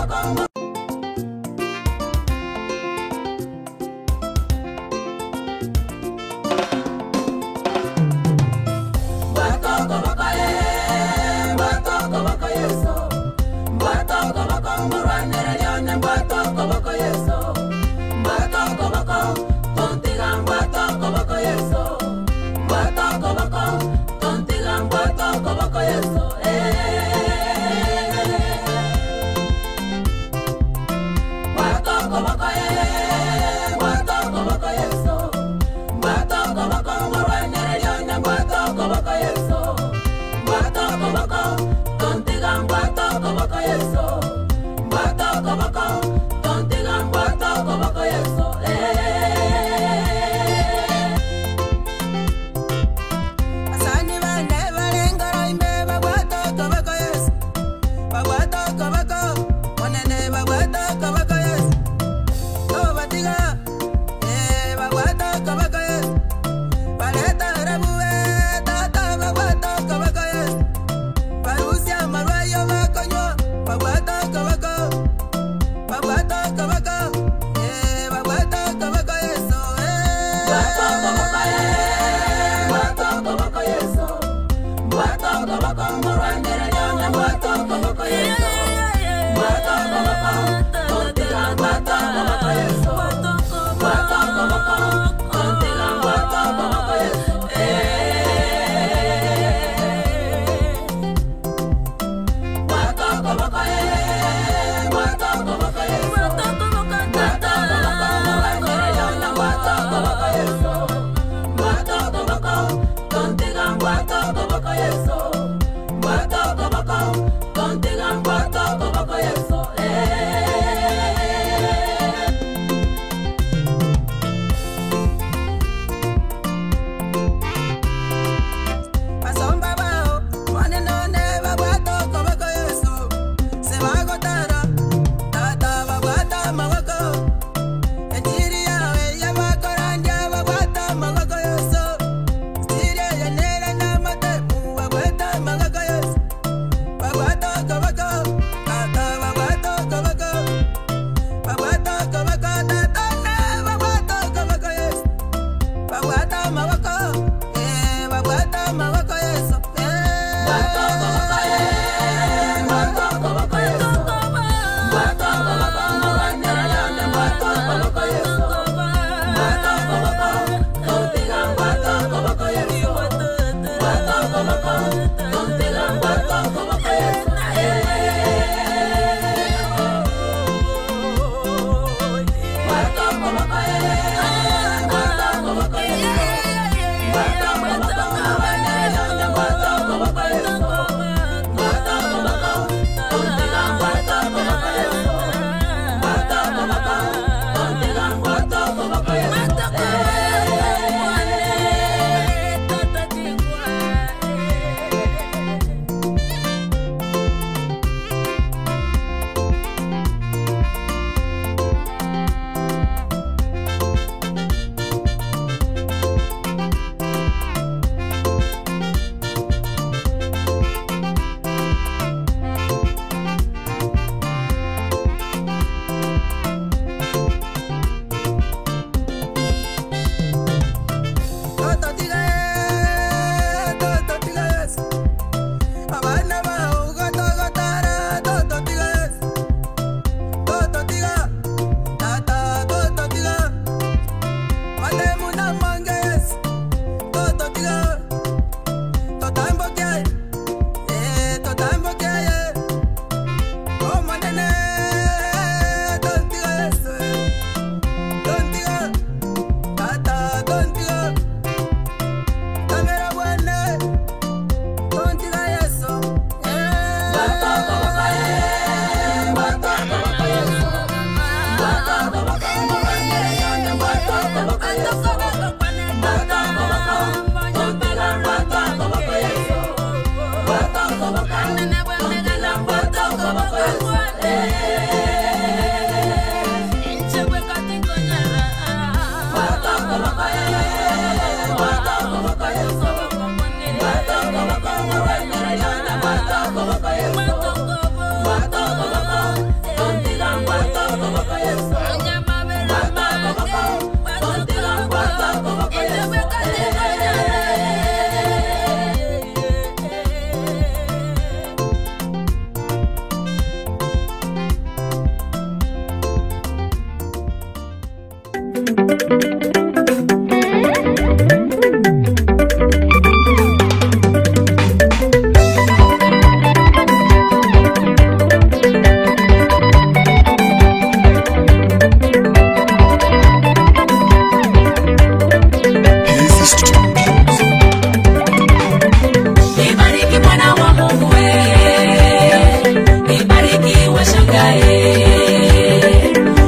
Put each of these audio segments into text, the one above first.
koboko.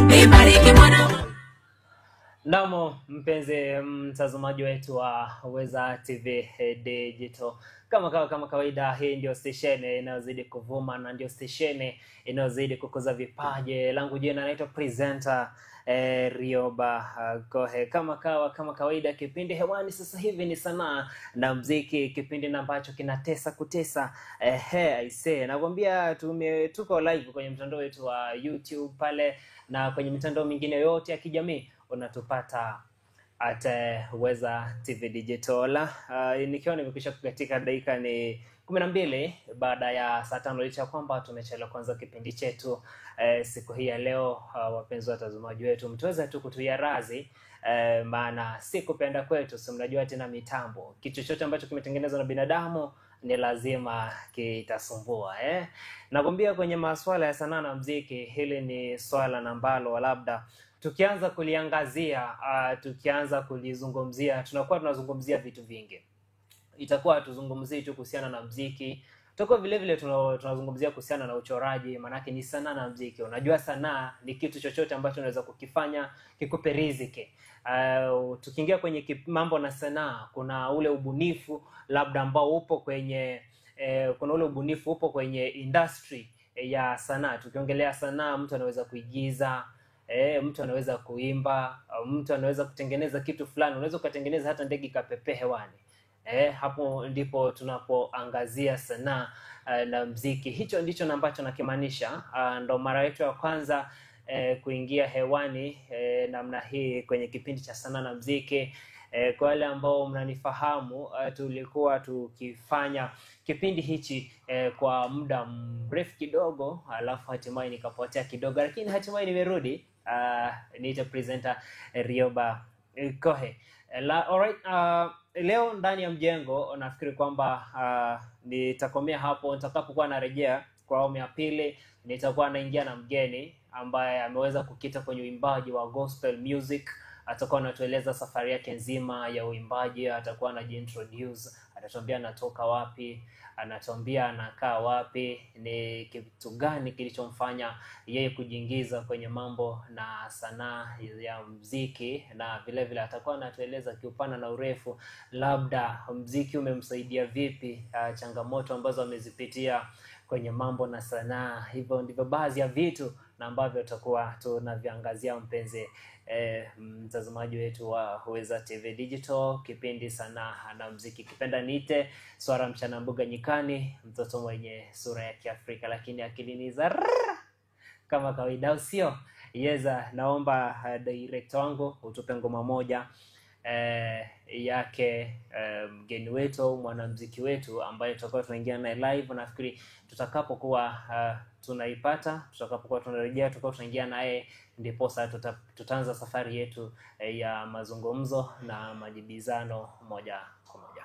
Nibariki mwana. Namo mpenzi mtazamaji wetu wa Weza TV Digital, kama kawaida, hii ndio stesheni inayozidi kuvuma na ndio stesheni inayozidi kukuza vipaji. Langu jina naitwa presenter Rioba Gohe. Kama kawaida, kipindi hewani sasa hivi ni sanaa na muziki, kipindi na ambacho kinatesa kutesa. Aisee, nakwambia tuko live kwenye mtandao wetu wa YouTube pale na kwenye mitandao mingine yote ya kijamii unatupata at Weza TV Digital. Nikiwa nimekwisha kukatika dakika ni 12 baada ya saa 5, licha kwamba tumechelewa kwanza kipindi chetu siku hii ya leo. Wapenzi watazamaji wetu, mtuweza tu kutuia razi, maana si kupenda kwetu, si mnajua tena mitambo, kitu chochote ambacho kimetengenezwa na binadamu ni lazima kitasumbua. Nakwambia kwenye masuala ya sanaa na muziki, hili ni swala na ambalo labda tukianza kuliangazia, tukianza kulizungumzia, tunakuwa tunazungumzia vitu vingi. Itakuwa tuzungumzie tu kuhusiana na muziki, tutakuwa vile vile tunazungumzia kuhusiana na uchoraji, manake ni sanaa na muziki. Unajua sanaa ni kitu chochote ambacho unaweza kukifanya kikupe riziki. Tukiingia kwenye mambo na sanaa, kuna ule ubunifu labda ambao upo kwenye kuna ule ubunifu upo kwenye industry ya sanaa. Tukiongelea sanaa, mtu anaweza kuigiza, mtu anaweza kuimba, mtu anaweza kutengeneza kitu fulani, unaweza kutengeneza hata ndege ikapepea hewani. Hapo ndipo tunapoangazia sanaa na muziki. Hicho ndicho na ambacho nakimaanisha. Ndo mara yetu ya kwanza kuingia hewani namna hii kwenye kipindi cha sanaa na muziki. Kwa wale ambao mnanifahamu, tulikuwa tukifanya kipindi hichi kwa muda mrefu kidogo, alafu hatimaye nikapotea kidogo, lakini hatimaye nimerudi. Niita presenter Rioba Kohe. Alright, leo ndani ya mjengo nafikiri kwamba nitakomea hapo. Nitakapokuwa narejea kwa awamu ya pili, nitakuwa naingia na mgeni ambaye ameweza kukita kwenye uimbaji wa gospel music. Atakuwa anatueleza safari yake nzima ya uimbaji, atakuwa anajiintroduce, atatuambia anatoka wapi, anatuambia anakaa wapi, ni kitu gani kilichomfanya yeye kujiingiza kwenye mambo na sanaa ya muziki, na vile vile atakuwa anatueleza kiupana na urefu labda muziki umemsaidia vipi, changamoto ambazo amezipitia kwenye mambo na sanaa. Hivyo ndivyo baadhi ya vitu na ambavyo tutakuwa tunaviangazia, mpenzi mtazamaji wetu wa Weza TV Digital, kipindi sanaa na muziki. Kipenda niite Swara Mchana Mbuga Nyikani, mtoto mwenye sura ya Kiafrika lakini akili ni za kama kawaida, usio yeza. Naomba director wangu utupe ngoma moja yake mgeni wetu, mwanamuziki wetu ambaye tutakuwa tunaingia naye live. Nafikiri tutakapokuwa tunaipata, tutakapokuwa tunarejea, tutakuwa tunaingia naye, ndipo sasa tutaanza safari yetu ya mazungumzo na majibizano moja kwa moja.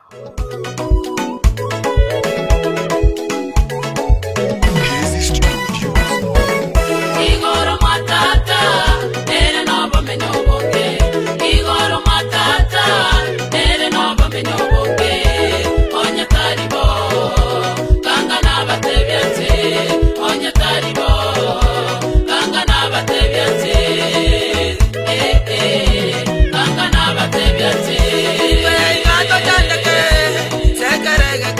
Igoro matata, ere no bamenyo bonge. Igoro matata, ere no bamenyo bonge. Onya taribo, kanga na batebianze. Onya taribo, kanga na batebianze. Eh eh, kanga na batebianze. Ipe gato chandake, sekerege.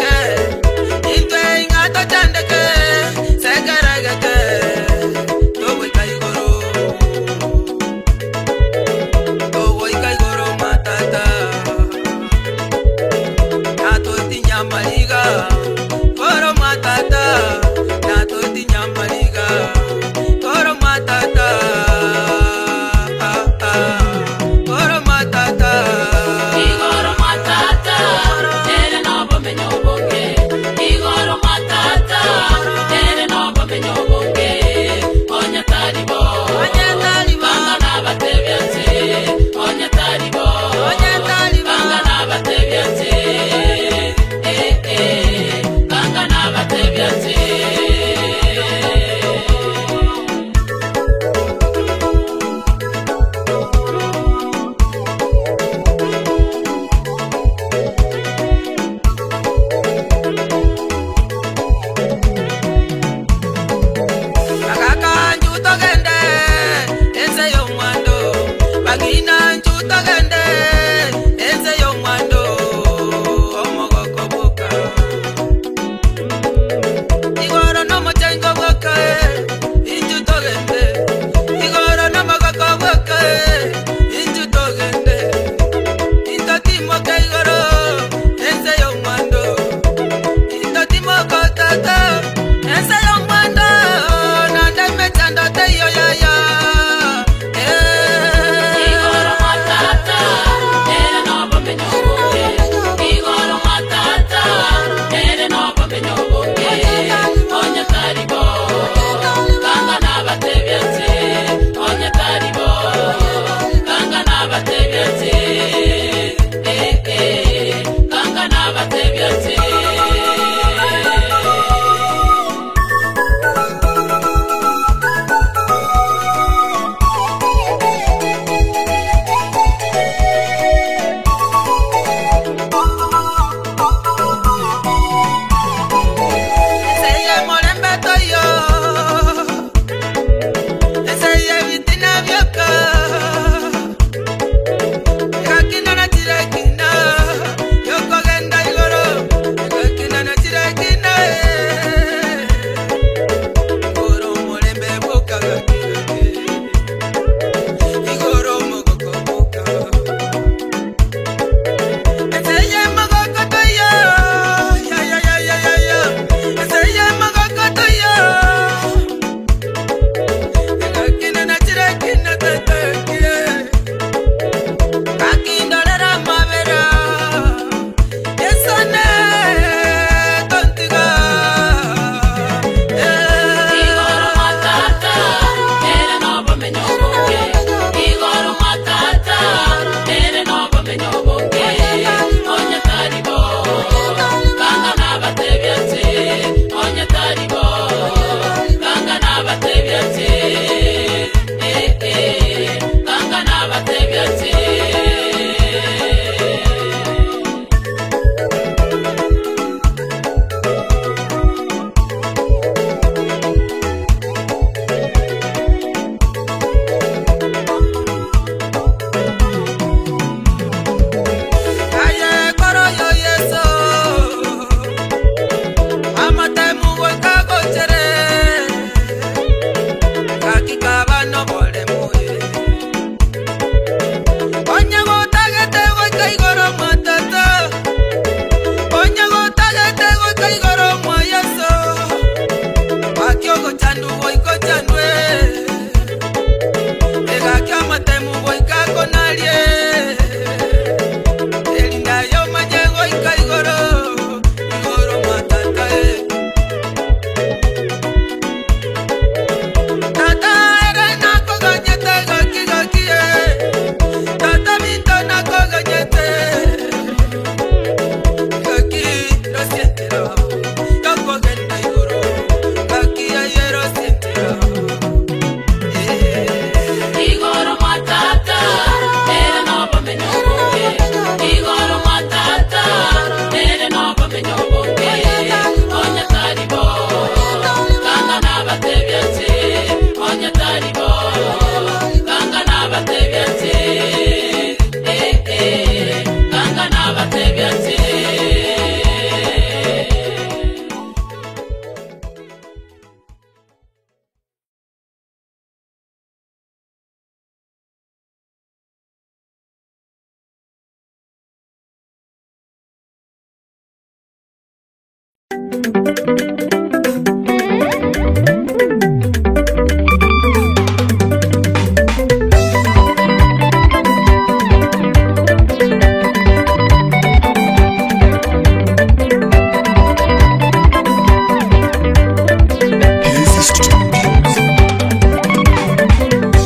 Easy Studios.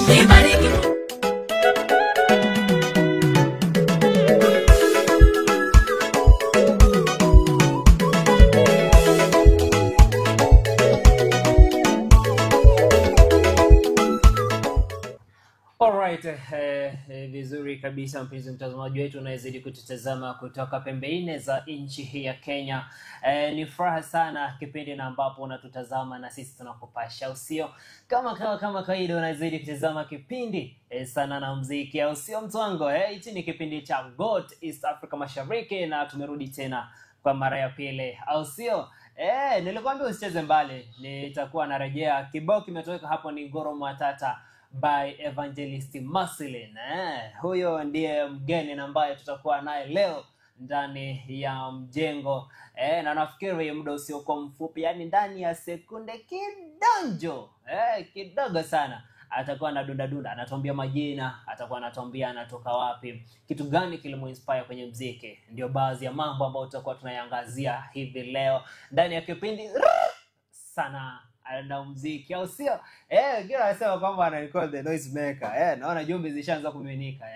Ibariki. Alright, vizuri kabisa mpenzi mtazamaji wetu unayezidi kututazama kutoka pembe nne za nchi hii ya Kenya. Ni furaha sana kipindi na ambapo unatutazama na sisi tunakupasha, au sio? Kama kawaida unazidi kutazama kipindi sana na muziki, au sio mtwango? Hichi ni kipindi cha GOAT East Africa Mashariki na tumerudi tena kwa mara ya pili, au sio? Nilikwambia usicheze mbali, nitakuwa narejea. Kibao kimetoweka hapo ni Goro Matata by Evangelist Marceline. Huyo ndiye mgeni na ambaye tutakuwa naye leo ndani ya mjengo na nafikiri muda usiokuwa mfupi, yani ndani ya sekunde kidonjo kidogo sana atakuwa anadunda dunda, anatuambia majina, atakuwa anatuambia anatoka wapi, kitu gani kilimuinspire kwenye mziki. Ndio baadhi ya mambo ambayo tutakuwa tunayangazia hivi leo ndani ya kipindi sana na muziki, au sio? Wengine wanasema kwamba ananicall the noise maker. Naona jumbe zishaanza kumiminika.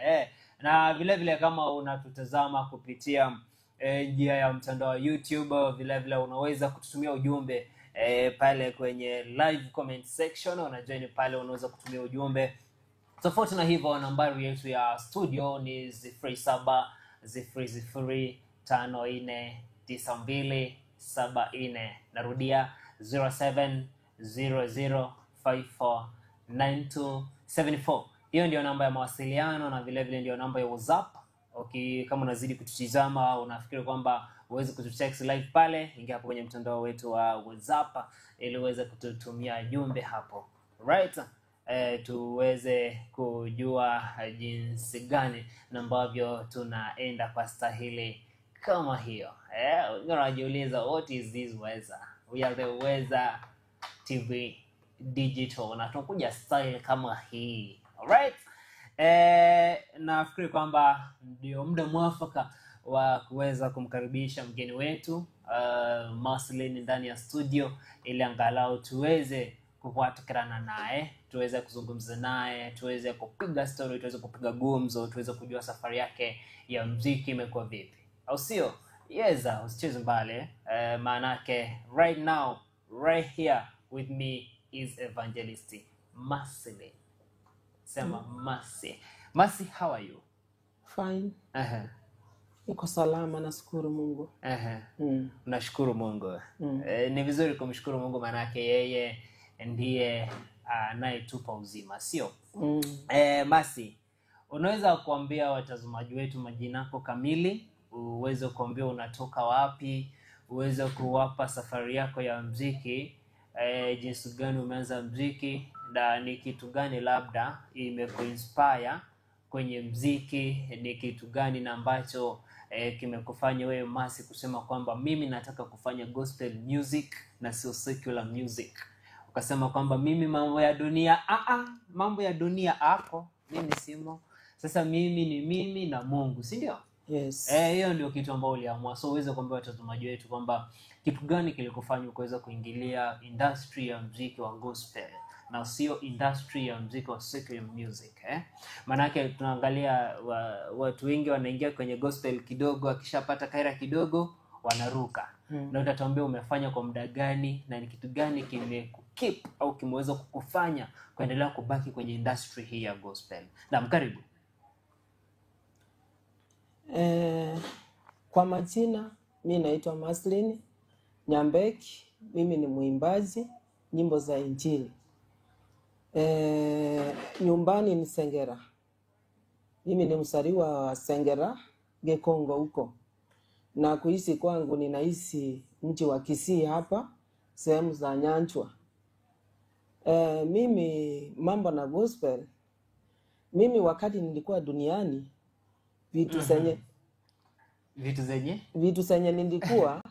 Na vile vile kama unatutazama kupitia njia ya mtandao wa YouTube, vile vile unaweza kututumia ujumbe pale kwenye live comment section, unajoin pale, unaweza kutumia ujumbe. Tofauti na hivyo, nambari yetu ya studio ni 07 00 54 92 74. Narudia 07 00 54 92 74. Hiyo ndio namba ya mawasiliano na vile vile ndio namba ya WhatsApp. Okay, kama unazidi kututizama unafikiri kwamba uweze kututext live pale, ingia hapo kwenye mtandao wetu wa WhatsApp ili uweze kututumia jumbe hapo. Right? Tuweze kujua jinsi gani na ambavyo tunaenda kwa stahili kama hiyo. Wengine wanajiuliza what is this Weza? We are the Weza TV Digital na tunakuja style kama hii. Alright? Nafikiri kwamba ndio muda mwafaka wa kuweza kumkaribisha mgeni wetu Marceline ndani ya studio ili angalau tuweze kufuatikana naye, tuweze kuzungumza naye, tuweze kupiga story, tuweze kupiga gumzo, tuweze kujua safari yake ya mziki imekuwa vipi, au sio? Yeza, usicheze mbali maanake right now, right here with me is Evangelist Marceline. Sema Masi. Masi, how are you? Fine. Ehe, Niko salama, nashukuru Mungu. ehe. Mm. Nashukuru Mungu. Ni vizuri kumshukuru Mungu maanake yeye ndiye anayetupa uzima, sio? Mm. Masi, unaweza kuambia watazamaji wetu majina yako kamili, uweze kuambia unatoka wapi, uweze kuwapa safari yako ya mziki, jinsi gani umeanza mziki na ni kitu gani labda imekuinspire kwenye mziki, ni kitu gani na ambacho kimekufanya wewe Masi kusema kwamba mimi nataka kufanya gospel music na sio secular music, ukasema kwamba mimi mambo ya dunia mambo ya dunia ako mimi simo, sasa mimi ni mimi na Mungu, si ndio? Yes. Hiyo ndio kitu ambayo uliamua. So uweze kuambia watazamaji wetu kwamba kitu gani kilikufanya ukaweza kuingilia industry ya mziki wa gospel na sio industry ya mziki wa secular music eh? Maanake tunaangalia watu wengi wanaingia kwenye gospel kidogo, akishapata kaira kidogo wanaruka. Na utatuambia umefanya kwa muda gani na ni kitu gani kimekukeep au kimeweza kukufanya kuendelea kubaki kwenye industry hii ya gospel. Naam, karibu. Kwa majina mi naitwa Marceline Nyambeki, mimi ni mwimbaji nyimbo za Injili. Nyumbani ni Sengera. Mimi ni msaliwa wa Sengera Gekongo huko, na kuishi kwangu ninaishi mji wa Kisii hapa sehemu za Nyanchwa. Mimi mambo na gospel, mimi wakati nilikuwa duniani vitu zenye Vitu zenye Vitu zenye nilikuwa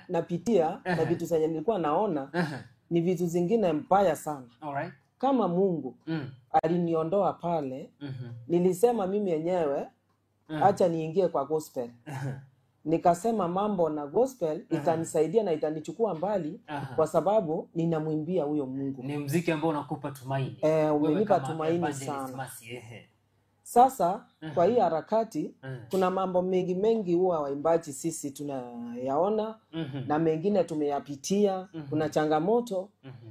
napitia na vitu zenye nilikuwa naona ni vitu zingine mbaya sana. Alright. Kama Mungu aliniondoa pale, nilisema mimi yenyewe acha niingie kwa gospel. Nikasema mambo na gospel itanisaidia na itanichukua mbali, kwa sababu ninamwimbia huyo Mungu. Ni mziki ambao unakupa tumaini. Umenipa tumaini sana. Sasa kwa hii harakati kuna mambo mengi mengi huwa waimbaji sisi tunayaona na mengine tumeyapitia, kuna changamoto,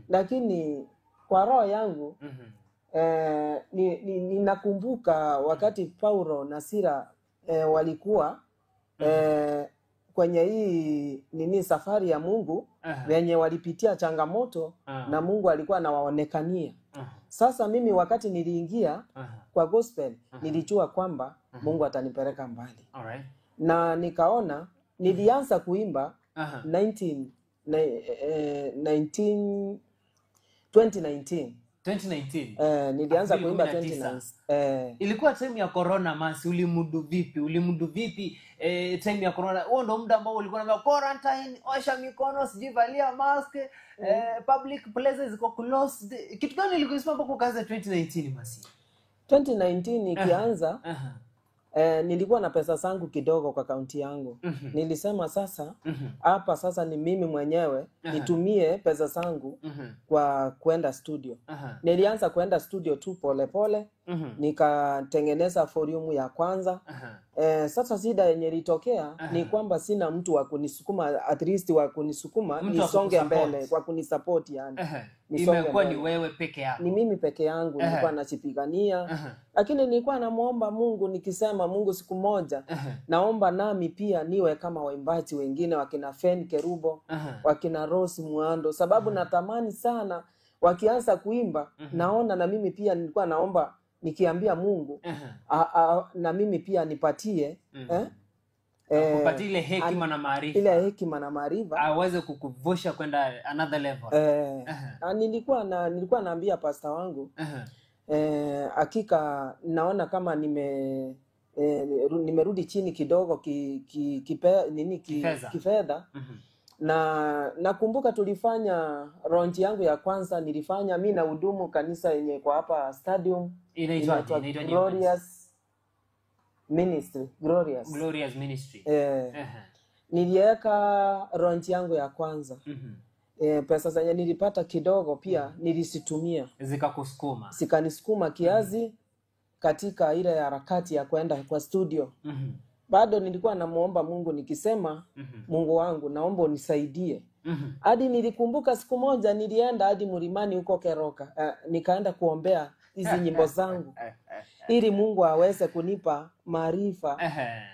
lakini kwa roho yangu ninakumbuka wakati Paulo na Sila walikuwa kwenye hii nini safari ya Mungu, wenye walipitia changamoto na Mungu alikuwa anawaonekania. Sasa mimi wakati niliingia kwa gospel nilijua kwamba Mungu atanipeleka mbali. Alright. Na nikaona nilianza kuimba 2019. 2019. Nilianza kuimba 2019. Ilikuwa time ya corona Masi, ulimudu vipi? Ulimudu vipi time ya corona? Huo ndio muda ambao ulikuwa unaambiwa quarantine, osha mikono, sijui valia mask, public places ziko closed. Kitu gani ilikuisema mpaka ukaanza 2019 Masi? 2019 ikianza, nilikuwa na pesa zangu kidogo kwa kaunti yangu. Nilisema sasa hapa sasa ni mimi mwenyewe nitumie pesa zangu kwa kwenda studio. Nilianza kwenda studio tu pole pole, nikatengeneza volume ya kwanza. Sasa shida yenye ilitokea ni kwamba sina mtu wa kunisukuma, at least wa kunisukuma nisonge mbele, kwa kunisupport yani. Imekuwa ni wewe peke yako. Ni mimi peke yangu nilikuwa nachipigania. Lakini nilikuwa namuomba Mungu nikisema, Mungu siku moja naomba nami pia niwe kama waimbaji wengine wakina Fen Kerubo, wakina Rose Muhando, sababu natamani sana wakianza kuimba naona na mimi pia nilikuwa naomba nikiambia Mungu na mimi pia nipatie kupatie ile hekima na maarifa, ile hekima na maarifa aweze kukuvusha kwenda another level. Nilikuwa naambia pastor wangu hakika naona kama nimerudi chini kidogo kifedha. Na nakumbuka tulifanya launch yangu ya kwanza, nilifanya mimi na hudumu kanisa yenye kwa hapa stadium inaitwa Glorious Ministry, Glorious Ministry. Niliweka launch yangu ya kwanza. Pesa zenye nilipata kidogo pia nilisitumia, zikakusukuma, zikanisukuma kiasi katika ile harakati ya kwenda kwa studio. Bado nilikuwa namuomba Mungu nikisema, Mungu wangu naomba unisaidie. Hadi nilikumbuka siku moja nilienda hadi mlimani huko Keroka, nikaenda kuombea hizi nyimbo zangu ili Mungu aweze kunipa maarifa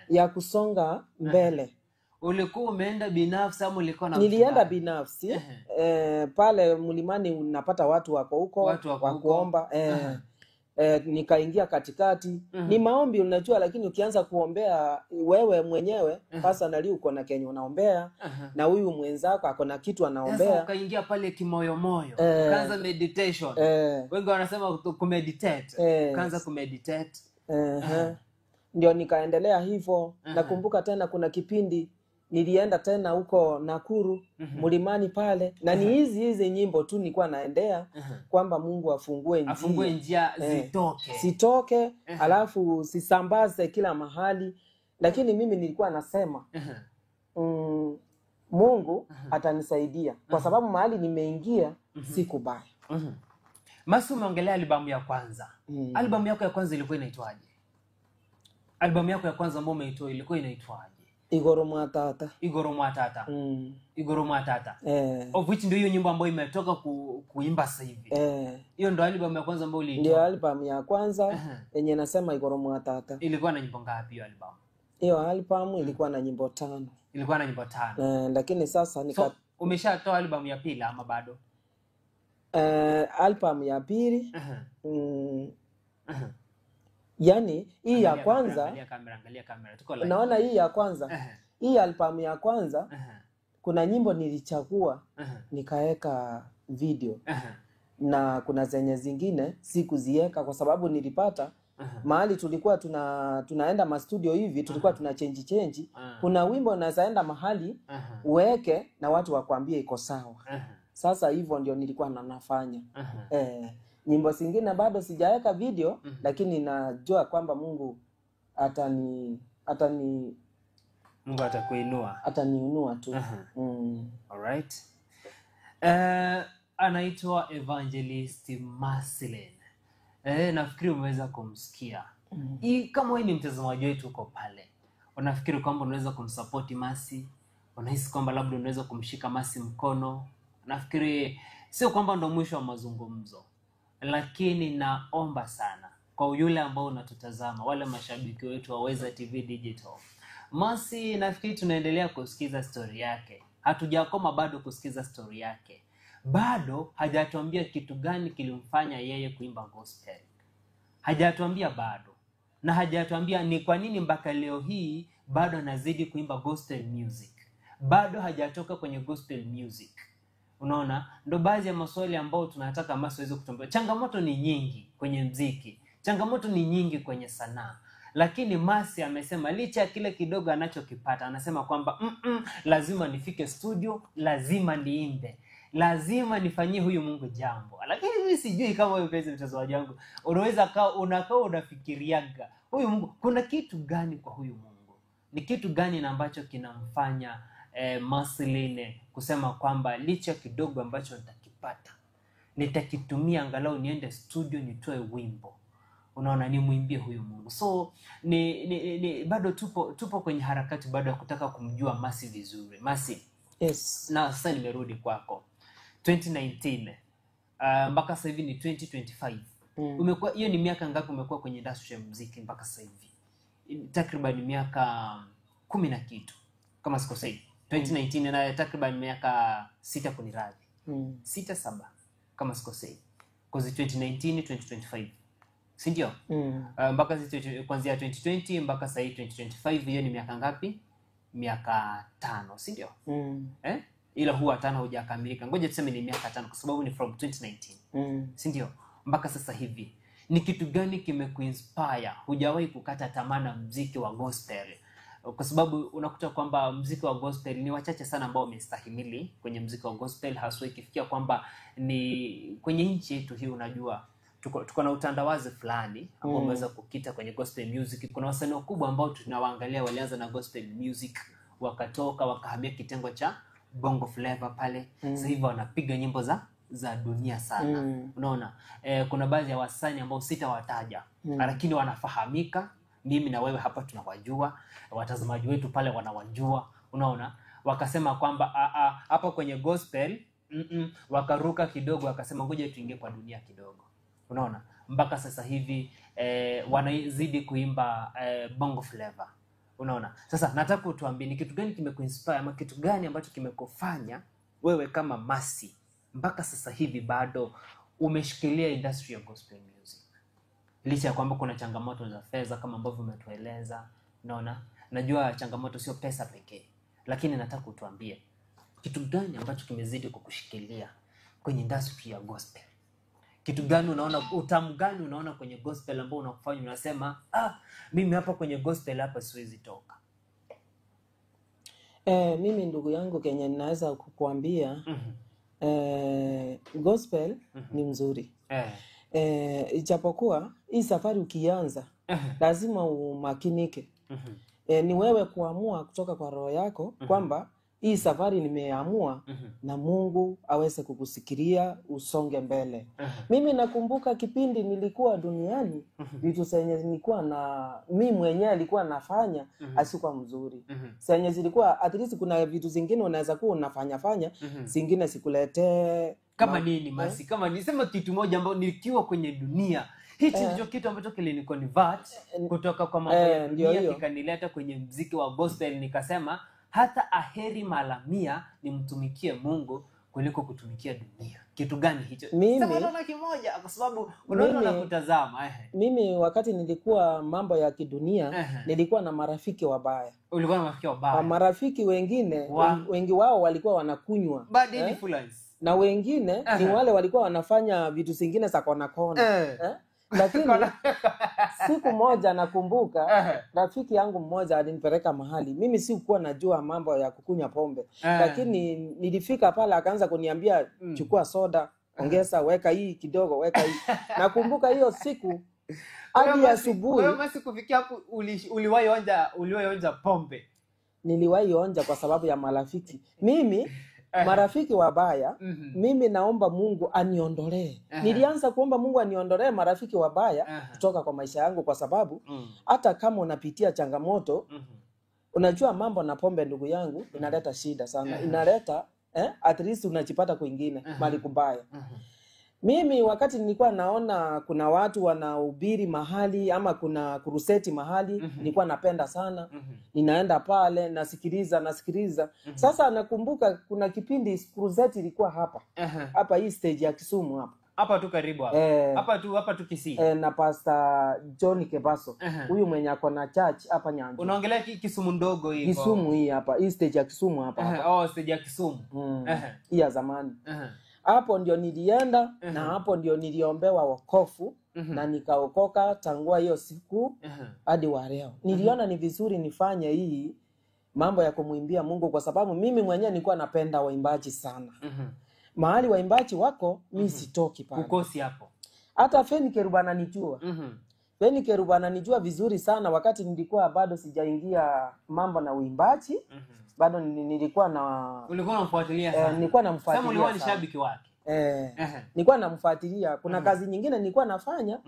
ya kusonga mbele. Ulikuwa umeenda binafsi ama ulikuwa na Nilienda binafsi. Pale mlimani unapata watu wako huko wa kuomba. Nikaingia katikati. Ni maombi unajua, lakini ukianza kuombea wewe mwenyewe personally uko na kenye unaombea, na huyu mwenzako ako na kitu anaombea. Sasa ukaingia pale kimoyo moyo, ukaanza meditation. Wengi wanasema kumeditate. Ukaanza kumeditate. Ndio nikaendelea hivyo. Nakumbuka tena kuna kipindi nilienda tena huko Nakuru mlimani pale, na ni hizi nyimbo tu nilikuwa naendea kwamba Mungu afungue njia, afungue njia zitoke, sitoke, alafu sisambaze kila mahali. Lakini mimi nilikuwa nasema Mungu atanisaidia kwa sababu mahali nimeingia si kubaya. Masi, umeongelea albamu ya kwanza. Albamu yako ya kwanza ilikuwa inaitwaje? Albamu yako ya kwanza ambayo umeitoa ilikuwa inaitwaje? Igoro Mwatata. Igoro Mwatata. Igoro Mwatata. Of which ndio hiyo nyimbo ambayo imetoka kuimba sasa hivi. Hiyo ndio album ya kwanza ambayo uliitoa. Ndio album ya kwanza yenye nasema Igoro Mwatata. Ilikuwa na nyimbo ngapi hiyo album? Hiyo album ilikuwa na nyimbo 5. Ilikuwa na nyimbo 5. Lakini sasa So, umeshatoa album ya pili ama bado? Album ya pili. Yani hii ya kwanza, angalia kamera, tuko live. Naona hii ya kwanza, hii album ya kwanza kuna nyimbo nilichagua nikaeka video, na kuna zenye zingine sikuzieka kwa sababu nilipata Mahali tulikuwa tunaenda mastudio hivi, tulikuwa tuna change change. Kuna wimbo unaweza enda mahali uweke na watu wakwambie iko sawa. Sasa hivyo ndio nilikuwa nafanya. Nyimbo zingine bado sijaweka video, lakini najua kwamba Mungu atani Mungu atakuinua. Ataniinua tu. Alright. Anaitwa Evangelist Mercyline. Nafikiri umeweza kumsikia. Kama wewe ni mtazamaji wetu uko pale, unafikiri kwamba unaweza kumsupport Mercy? Unahisi kwamba labda unaweza kumshika Mercy mkono? Nafikiri sio kwamba ndo mwisho wa mazungumzo, lakini naomba sana kwa yule ambao unatutazama, wale mashabiki wetu wa Weza TV Digital. Mercy nafikiri tunaendelea kusikiza story yake. Hatujakoma bado kusikiza story yake. Bado hajatuambia kitu gani kilimfanya yeye kuimba gospel. Hajatuambia bado. Na hajatuambia ni kwa nini mpaka leo hii bado anazidi kuimba gospel music. Bado hajatoka kwenye gospel music. Unaona, ndo baadhi ya maswali ambayo tunataka Mercy aweze kutuambia. Changamoto ni nyingi kwenye mziki. Changamoto ni nyingi kwenye sanaa. Lakini Mercy amesema licha ya kile kidogo anachokipata, anasema kwamba lazima nifike studio, lazima niimbe, lazima nifanyie huyu Mungu jambo. Lakini mimi sijui kama wewe mpenzi mtazamaji wangu unaweza unakaa unafikiriaga huyu Mungu, kuna kitu gani kwa huyu Mungu? Ni kitu gani na ambacho kinamfanya Mercyline kusema kwamba licha kidogo ambacho nitakipata nitakitumia angalau niende studio nitoe wimbo. Unaona, nimwimbie huyu Mungu. So ni bado tupo kwenye harakati bado ya kutaka kumjua Mercy vizuri. Mercy. Yes. Na sasa nimerudi kwako. 2019 mpaka sasa hivi ni 2025. Umekuwa, hiyo ni miaka ngapi umekuwa kwenye industry ya muziki mpaka sasa hivi? Takriban miaka 10 na kitu kama sikosei. 2019 na takriban miaka 6 kuniradhi. 6 7 kama sikosei. Because 2019 2025. Si ndio? Mpaka kuanzia 2020 mpaka sasa hivi 2025, hiyo ni miaka ngapi? Miaka 5, si ndio? Ila huwa 5 hujakamilika. Ngoja tuseme ni miaka 5 kwa sababu ni from 2019. Si ndio? Mpaka sasa hivi. Ni kitu gani kimekuinspire? Hujawahi kukata tamaa na muziki wa gospel? Kwa sababu unakuta kwamba muziki wa gospel ni wachache sana ambao wamestahimili kwenye muziki wa gospel, haswa ikifikia kwamba ni kwenye nchi yetu hii. Unajua tuko na utandawazi fulani ambao umeweza kukita kwenye gospel music. Kuna wasanii wakubwa ambao tunawaangalia walianza na gospel music, wakatoka wakahamia kitengo cha bongo flavor pale. Sasa hivi wanapiga nyimbo za dunia sana. Unaona, kuna baadhi ya wasanii ambao sitawataja, lakini wanafahamika. Mimi na wewe hapa tunawajua, watazamaji wetu pale wanawajua. Unaona, wakasema kwamba hapa kwenye gospel wakaruka kidogo, wakasema ngoja tuingie kwa dunia kidogo. Unaona, mpaka sasa hivi wanazidi kuimba bongo flavor. Unaona, sasa nataka utuambie ni kitu gani kimekuinspire ama kitu gani ambacho kimekufanya wewe kama Mercy mpaka sasa hivi bado umeshikilia industry ya gospel music, licha ya kwamba kuna changamoto za fedha kama ambavyo umetueleza. Unaona, najua changamoto sio pesa pekee, lakini nataka utuambie kitu gani ambacho kimezidi kukushikilia kwenye industry ya gospel. Kitu gani unaona, utamu gani unaona kwenye gospel ambao unakufanya unasema mimi hapa kwenye gospel hapa siwezi toka? Mimi ndugu yangu kenye ninaweza kukuambia, gospel ni mzuri. Ijapokuwa hii safari ukianza lazima umakinike. Ni wewe kuamua kutoka kwa roho yako kwamba hii safari nimeamua, na Mungu aweze kukusikiria usonge mbele. Mimi nakumbuka kipindi nilikuwa duniani, vitu zenye nilikuwa na mimi mwenyewe nilikuwa nafanya asikuwa mzuri. Zenye zilikuwa at least kuna vitu zingine unaweza kuwa unafanya fanya, zingine sikuletee kama nini Mercy? Kama nisema kitu moja ambacho nilikiwa kwenye dunia hichi ndicho kitu ambacho kiliniconvert kutoka kwa mambo ya dunia kikanileta kwenye muziki wa gospel, nikasema hata aheri mara 100 nimtumikie Mungu kuliko kutumikia dunia. Kitu gani hicho? Sema naona kimoja kwa sababu unaona nakutazama. Mimi wakati nilikuwa mambo ya kidunia, nilikuwa na marafiki wabaya. Ulikuwa na marafiki wabaya? Marafiki wengine wengi wao walikuwa wanakunywa. Bad influence. Na wengine ni wale walikuwa wanafanya vitu zingine za kona kona. Lakini Siku moja nakumbuka rafiki yangu mmoja alinipeleka mahali. Mimi sikuwa najua mambo ya kukunywa pombe, lakini nilifika pale akaanza kuniambia chukua soda, ongeza, weka hii kidogo, weka hii. Nakumbuka hiyo siku hadi asubuhi. Wewe basi kufikia hapo uliwahi onja pombe? Niliwahi onja kwa sababu ya marafiki. Mimi marafiki wabaya, mimi naomba Mungu aniondolee. Nilianza kuomba Mungu aniondolee marafiki wabaya kutoka kwa maisha yangu, kwa sababu hata kama unapitia changamoto, unajua mambo na pombe, ndugu yangu, inaleta shida sana. Inaleta at least unajipata kwingine mali kubaya. Mimi wakati nilikuwa naona kuna watu wanahubiri mahali ama kuna kuruseti mahali, nilikuwa napenda sana. Ninaenda pale nasikiliza. Sasa nakumbuka kuna kipindi kuruseti ilikuwa hapa. Hapa hii stage ya Kisumu hapa. Hapa tu karibu hapa. Hapa tu Kisii. Na Pastor John Kebaso. Huyu mwenye ako na church hapa Nyanza. Unaongelea Kisumu ndogo hii. Kisumu hii hapa, hii stage ya Kisumu hapa. Oh, stage ya Kisumu. Hii ya zamani. Hapo ndio nilienda na hapo ndio niliombewa wokovu na nikaokoka tangua hiyo siku hadi wa leo. Niliona ni vizuri nifanye hii mambo ya kumwimbia Mungu kwa sababu mimi mwenyewe nilikuwa napenda waimbaji sana. Mahali waimbaji wako mimi sitoki pale. Ukosi hapo. Hata Feni Kerubo ananijua. Feni Kerubo ananijua vizuri sana wakati nilikuwa bado sijaingia mambo na uimbaji. Bado nilikuwa na ulikuwa unamfuatilia sana. Nilikuwa namfuatilia. Sasa ulikuwa ni shabiki wake. Nilikuwa namfuatilia. Kuna kazi nyingine nilikuwa nafanya.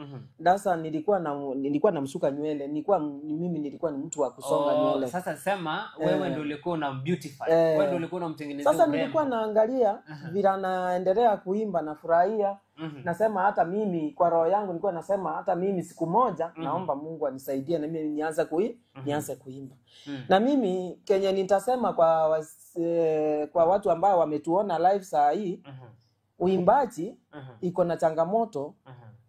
Sasa nilikuwa namsuka nywele. Mimi nilikuwa ni mtu wa kusonga nywele. Sasa sema wewe ndio ulikuwa unambeautify. Wewe ndio ulikuwa unamtengenezea. Sasa nilikuwa naangalia vile anaendelea kuimba na furahia. Nasema hata mimi kwa roho yangu nilikuwa nasema hata mimi siku moja naomba Mungu anisaidie na mimi nianze kuimba. Na mimi kenye nitasema kwa watu ambao wametuona live saa hii, uimbaji iko na changamoto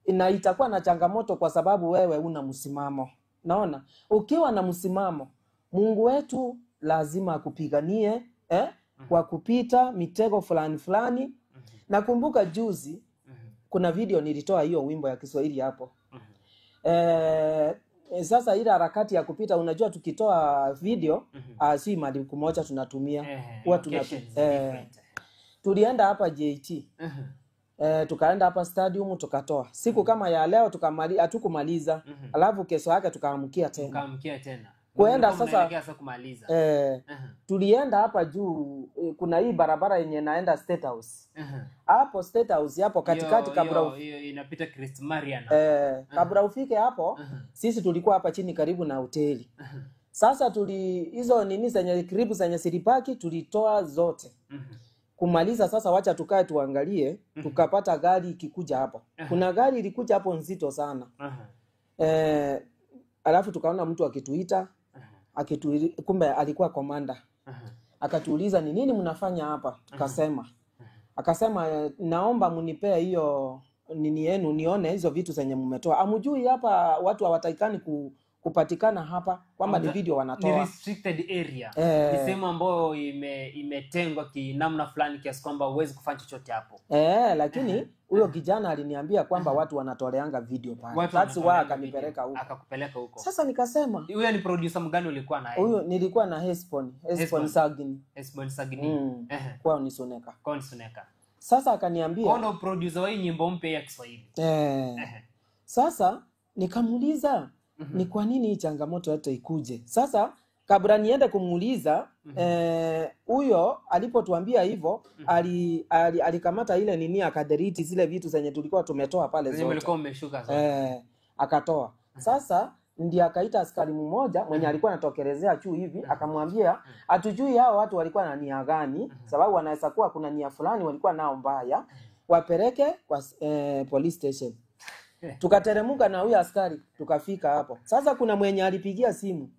na itakuwa na changamoto kwa sababu wewe una msimamo. Naona ukiwa na msimamo, Mungu wetu lazima akupiganie kwa kupita mitego fulani fulani. Nakumbuka juzi kuna video nilitoa hiyo wimbo ya Kiswahili hapo. Sasa ile harakati ya kupita, unajua tukitoa video si mali kumoja tunatumia. Huwa tulienda hapa JT. Tukaenda hapa stadium tukatoa. Siku kama ya leo hatukumaliza. Alafu kesho yake tukaamkia tena. Tukaamkia tena. Kuenda sasa kumaliza. Tulienda hapa juu, kuna hii barabara yenye naenda State House. Hapo State House hapo katikati kabla hiyo inapita Christ Mariana. Kabla ufike hapo, sisi tulikuwa hapa chini karibu na hoteli. Sasa tuli hizo nini zenye clip zenye silipaki tulitoa zote. Kumaliza sasa wacha tukae tuangalie, tukapata gari ikikuja hapo. Kuna gari ilikuja hapo nzito sana. Alafu tukaona mtu akituita, kumbe alikuwa komanda. Akatuuliza ni nini mnafanya hapa? Tukasema. Akasema naomba mnipee hiyo nini yenu nione hizo vitu zenye mmetoa. Amjui hapa watu hawatakikani kupatikana hapa kwamba ni video wanatoa. Ni restricted area. Ni sehemu ambayo imetengwa kinamna fulani kiasi kwamba huwezi kufanya chochote hapo. Lakini huyo kijana aliniambia kwamba watu wanatoleanga video pale. That's why akanipeleka huko. Akakupeleka huko. Sasa nikasema, huyo ni producer mgani ulikuwa naye? Huyo nilikuwa na Hesbon Sagini. Hesbon Sagini. Kwao ni Suneka. Kwao ni Suneka. Sasa akaniambia, kwao ndo producer wa hii nyimbo mpya ya Kiswahili. Sasa nikamuuliza ni kwa nini hii changamoto hata ikuje? Sasa kabla niende kumuuliza, huyo alipotuambia hivyo, alikamata ile nini akadelete zile vitu zenye tulikuwa tumetoa pale zote. Mlikuwa mmeshuka zote. Akatoa. Sasa ndiye akaita askari mmoja mwenye alikuwa anatokelezea juu hivi, akamwambia hatujui hao watu walikuwa na nia gani, sababu wanaweza kuwa kuna nia fulani walikuwa nao mbaya, wapeleke kwa police station. Tukateremuka na huyo askari tukafika hapo. Sasa kuna mwenye alipigia simu.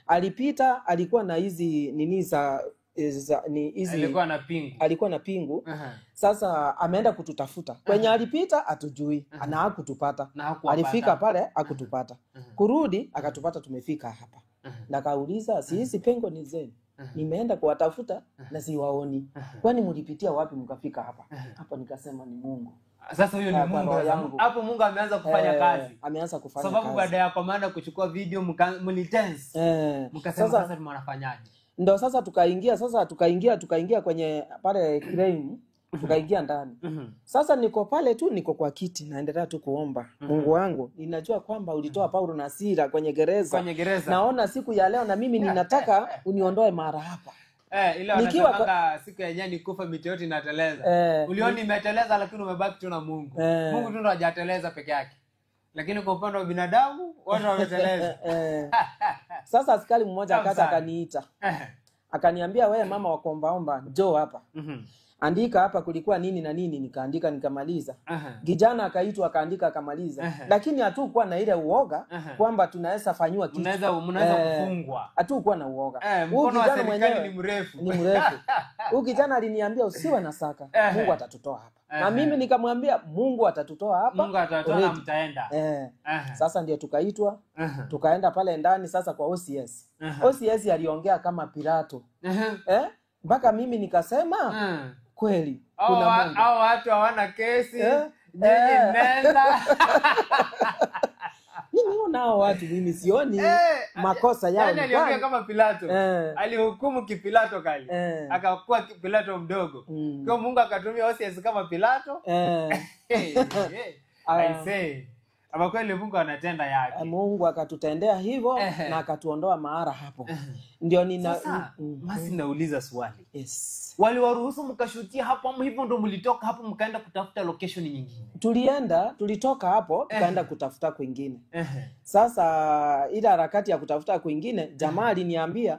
Alipita, alikuwa na hizi nini za hizi, alikuwa na pingu. Alikuwa na pingu. Sasa ameenda kututafuta. Kwenye alipita hatujui, na hakutupata. Alifika pale hakutupata. Kurudi akatupata tumefika hapa. Na kauliza, si hizi pengo ni zenu? Nimeenda kuwatafuta na siwaoni. Kwani mlipitia wapi mkafika hapa? Hapa nikasema ni Mungu. Sasa huyo ni Kwa Mungu roho sasa. yangu. Hapo Mungu ameanza kufanya kazi. Ameanza kufanya Sababu kazi. baada ya komanda kuchukua video mlitense. Mkasema sasa wanafanyaje? Ndo sasa tukaingia kwenye pale crane, tukaingia ndani. Sasa niko pale tu, niko kwa kiti naendelea tu kuomba. Mungu wangu, ninajua kwamba ulitoa Paulo na Sila kwenye gereza. Kwenye gereza. Naona siku ya leo na mimi ninataka uniondoe mara hapa. Ile Nikiwa wanasemanga siku ya nyani kufa miti yote inateleza. Ulioni imeteleza lakini umebaki tu na Mungu. Mungu tu ndo hajateleza peke yake. Lakini kwa upande wa binadamu wote wameteleza. Sasa askari mmoja Tamu akaja sana. akaniita. Akaniambia, wewe mama wa kuombaomba, njoo hapa. Andika hapa kulikuwa nini na nini. Nikaandika nikamaliza. Kijana akaitwa akaandika akamaliza. Lakini hatukuwa na ile uoga kwamba tunaweza fanyiwa kitu. Mnaweza kufungwa. Hatukuwa na uoga. Huyu Mkono wa kijana serikali mwenyewe ni mrefu. Ni mrefu. Huyu kijana aliniambia usiwe na saka. Mungu atatutoa hapa. Na mimi nikamwambia Mungu atatutoa hapa. Mungu atatutoa na mtaenda. Sasa ndio tukaitwa, tukaenda pale ndani sasa kwa OCS. OCS aliongea kama Pilato. Mpaka mimi nikasema kweli kuna Mungu. Hao watu hawana kesi. Nyinyi mnenda. Mimi nao watu mimi sioni makosa yao. Yaani aliongea kama Pilato. Alihukumu kipilato kali. Akakuwa Pilato mdogo. Kwa Mungu akatumia OCS kama Pilato. I say. Ama kweli Mungu anatenda yake. Mungu akatutendea hivyo na akatuondoa mahara hapo. Ndio nina Sasa basi nauliza swali. Yes. Waliwaruhusu mkashutia hapo ama hivyo ndo mlitoka hapo mkaenda kutafuta location nyingine? Tulitoka hapo tukaenda kutafuta kwingine. Sasa ile harakati ya kutafuta kwingine, jamaa aliniambia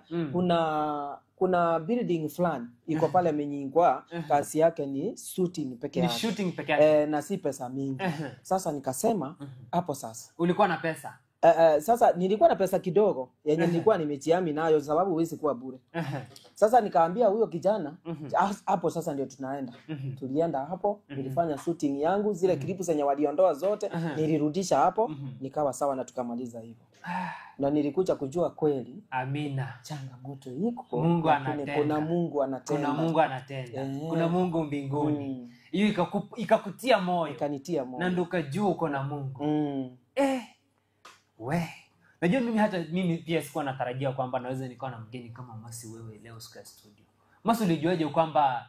kuna building fulani iko pale Menyingwa, kazi yake ni shooting peke yake. Ni shooting peke yake. Na si pesa mingi. Sasa nikasema hapo sasa. Ulikuwa na pesa? Sasa nilikuwa na pesa kidogo yenye nilikuwa nimejiami nayo sababu huwezi kuwa bure. Sasa nikaambia huyo kijana hapo sasa ndio tunaenda. Tulienda hapo, nilifanya shooting yangu, zile clip zenye waliondoa zote nilirudisha hapo, nikawa sawa na tukamaliza hivyo. Na nilikuja kujua kweli Amina. Changamoto iko, Mungu anatenda. Kuna Mungu anatenda. Kuna Mungu anatenda. Kuna Mungu mbinguni. Hiyo ikakutia moyo. Ikanitia moyo. Na ndio ukajua uko na Mungu. We. Najua mimi hata mimi pia sikuwa natarajia kwamba naweza nikawa na mgeni kama Masi wewe leo siku ya studio. Masi, ulijuaje kwamba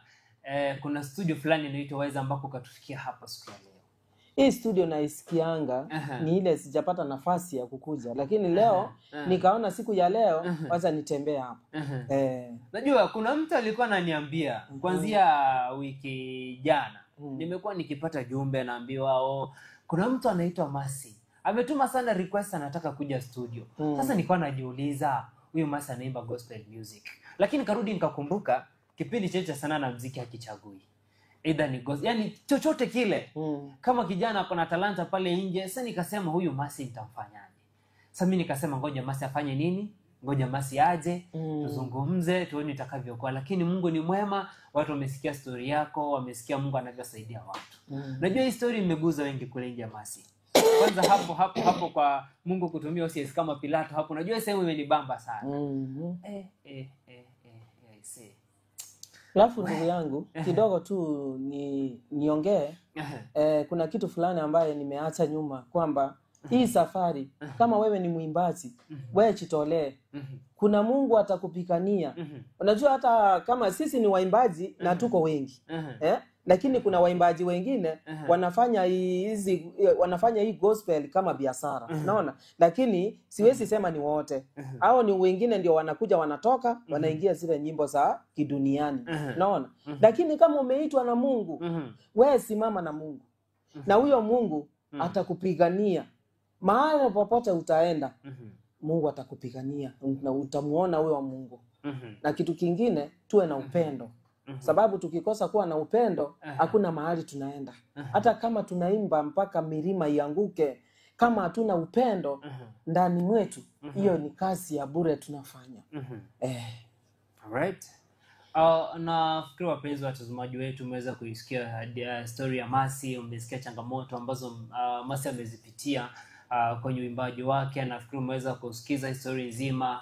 kuna studio fulani inaitwa Weza ambako ukatufikia hapa siku ya leo? Hii studio naisikianga ni ile sijapata nafasi ya kukuja, lakini leo nikaona siku ya leo wacha nitembee hapa. Najua kuna mtu alikuwa ananiambia kuanzia wiki jana. Nimekuwa nikipata jumbe naambiwa kuna mtu anaitwa Masi ametuma sana request anataka kuja studio. Sasa nilikuwa najiuliza huyu Masi anaimba gospel music. Lakini karudi nikakumbuka kipindi chetu cha sanaa na muziki hakichagui. Either ni gospel, yani chochote kile. Kama kijana ako na talanta pale nje, sasa nikasema huyu Masi nitamfanyaje? Sasa mimi nikasema ngoja Masi afanye nini? Ngoja Masi aje, tuzungumze, tuone itakavyokuwa. Lakini Mungu ni mwema, watu wamesikia story yako, wamesikia Mungu anavyosaidia watu. Najua hii story imeguza wengi kule nje Masi. Kwanza hapo kwa Mungu kutumia OCS kama Pilato hapo, najua sehemu imenibamba sana. I see. Alafu ndugu yangu kidogo tu niongee. Kuna kitu fulani ambaye nimeacha nyuma kwamba hii safari kama wewe ni mwimbaji, wewe jitolee. Kuna Mungu atakupigania. Unajua hata kama sisi ni waimbaji na tuko wengi. Lakini kuna waimbaji wengine wanafanya hizi, wanafanya hii gospel kama biashara. Unaona? Lakini siwezi sema ni wote. Hao ni wengine ndio wanakuja wanatoka, wanaingia zile nyimbo za kiduniani. Unaona? Lakini kama umeitwa na Mungu, wewe simama na Mungu. Na huyo Mungu atakupigania. Mahali popote utaenda, Mungu atakupigania na utamuona huyo Mungu. Na kitu kingine, tuwe na upendo. Sababu tukikosa kuwa na upendo, hakuna mahali tunaenda. Hata kama tunaimba mpaka milima ianguke, kama hatuna upendo ndani mwetu, hiyo ni kazi ya bure tunafanya. Alright. Nafikiri wapenzi watazamaji wetu umeweza kuisikia story ya Masi, umesikia changamoto ambazo Masi amezipitia kwenye uimbaji wake. Nafikiri umeweza kusikiza story nzima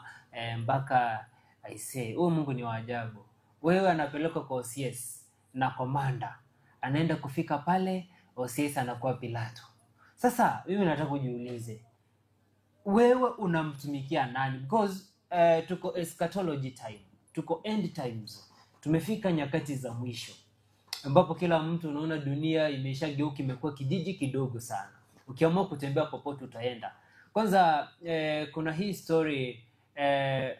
mpaka I say, huyu Mungu ni wa ajabu. Wewe anapelekwa kwa OCS na komanda. Anaenda kufika pale, OCS anakuwa Pilato. Sasa mimi nataka kujiulize, wewe unamtumikia nani? Because tuko eschatology time, tuko end times, tumefika nyakati za mwisho ambapo kila mtu unaona dunia imeshageuka, imekuwa kijiji kidogo sana. Ukiamua kutembea popote utaenda. Kwanza kuna hii story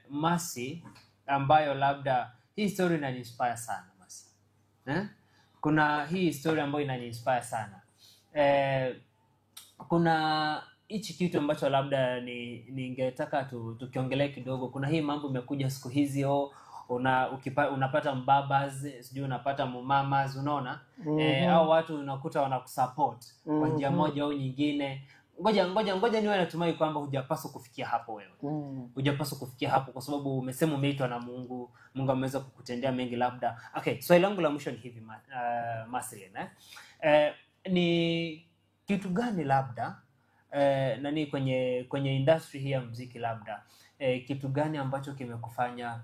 Mercy, ambayo labda hii story inaniinspire sana Mercy. Eh? Kuna hii story ambayo inaniinspire sana. Kuna hichi kitu ambacho labda ningetaka tukiongelee kidogo. Kuna hii mambo imekuja siku hizi, unapata mbabas, sijui unapata mumamas, unaona? Au watu unakuta wanakusupport kwa njia moja au nyingine. Ngoja niwe natumai kwamba hujapaswa kufikia hapo wewe. Hujapaswa kufikia hapo kwa sababu umesema umeitwa na Mungu, Mungu ameweza kukutendea mengi labda. Okay, swali langu la mwisho ni hivi Mercy, ni kitu gani labda nani kwenye industry hii ya muziki labda kitu gani ambacho kimekufanya